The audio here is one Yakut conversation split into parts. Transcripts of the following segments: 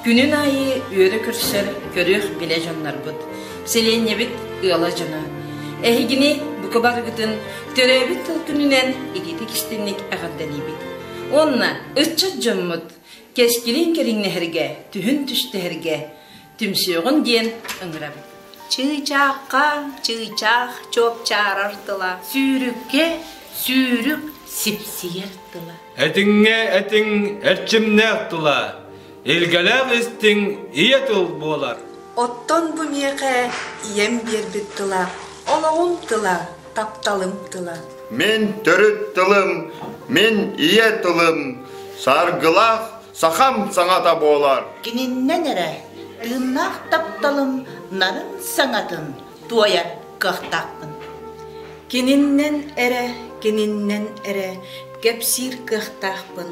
Күнүн аайы үөрэ көрсөр көрүөх-билэ дьоннорбут, сэлиэнньэбит ыала дьоно. Эһигини бука барыгытын төрөөбүт тыл күнүнэн итиитик-истиҥник эҕэрдэлиибит. Уонна ыччат дьоммут кэскилин кэриҥнэһэргэ, түһүн түстэһэргэ түмсүөҕүн диэн ыҥырабыт. Чыычаахха чыычаах чуопчаарар тыла. Сүүрүккэ сүүрүк сипсийэр тыла. Этиҥҥэ этиҥ эрчимнээх тыла, илгэлээх истиҥ ийэ тыл буолар. Оттон бу миэхэ ийэм биэрбит тыла, олоҕум тыла, тапталым тыла. Мин төрүт тылым, мин ийэ тылым, саргылаах сахам саҥата буолар. Кининнэн эрэ тыыннаах тапталым нарын саҥатын туойар кыахтаахпын. Кининнэн эрэ, кининнэн эрэ кэпсиир кыахтаахпын,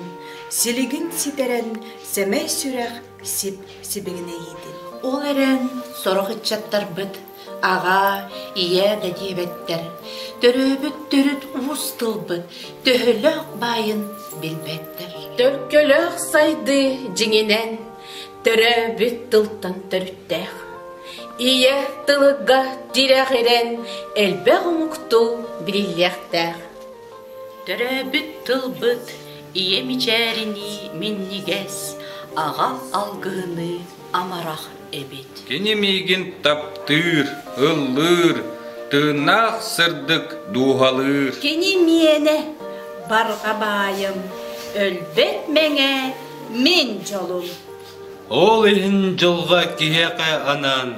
силигин ситэрэн сэмэй сүрэх сип сибигинэйиитин. Ол эрэн сорох ыччаттарбыт аҕа, ийэ да диэбэттэр, төрөөбүт төрүт уус тылбыт төһөлөөх баайын билбэттэр. Төлкөлөөх сайдыы дьиҥинэн төрөөбүт тылтан төрүттээх. Ийэ тылыга тирэҕирэн элбэх омуктуу билиллиэхтээх. Төрөөбүт тылбыт ийэ мичээринии минньигэс, аҕа алгыһыныы амарах эбит. Кини миигин таптыыр, ыллыыр, тыыннаах сырдык дууһалыыр. Кини миэнэ, барҕа баайым, өлбөт мэҥэ мин дьолум. Ол иһин дьылҕа киһиэхэ анаан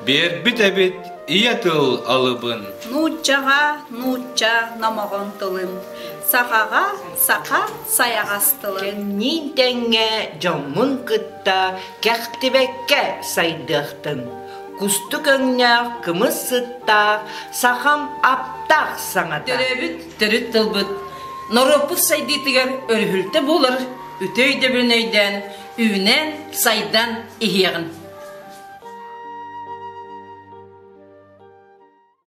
биэрбит эбит ийэ тыл алыбын. Нууччаҕа нуучча номоҕон тылын, сахаҕа саха сайаҕас тылын. Кэмниин тэҥҥэ дьоммун кытта кэхтибэккэ сайдыахтын. Кустук өҥнөөх кымыс сыттаах сахам аптаах саҥата. Төрөөбүт төрүт тылбыт норуоппут сайдыытыгар өрүһүлтэ буолар үтүө өйдөбүлүн өйдөөн, үүнэн, сайдан иһиэҕин.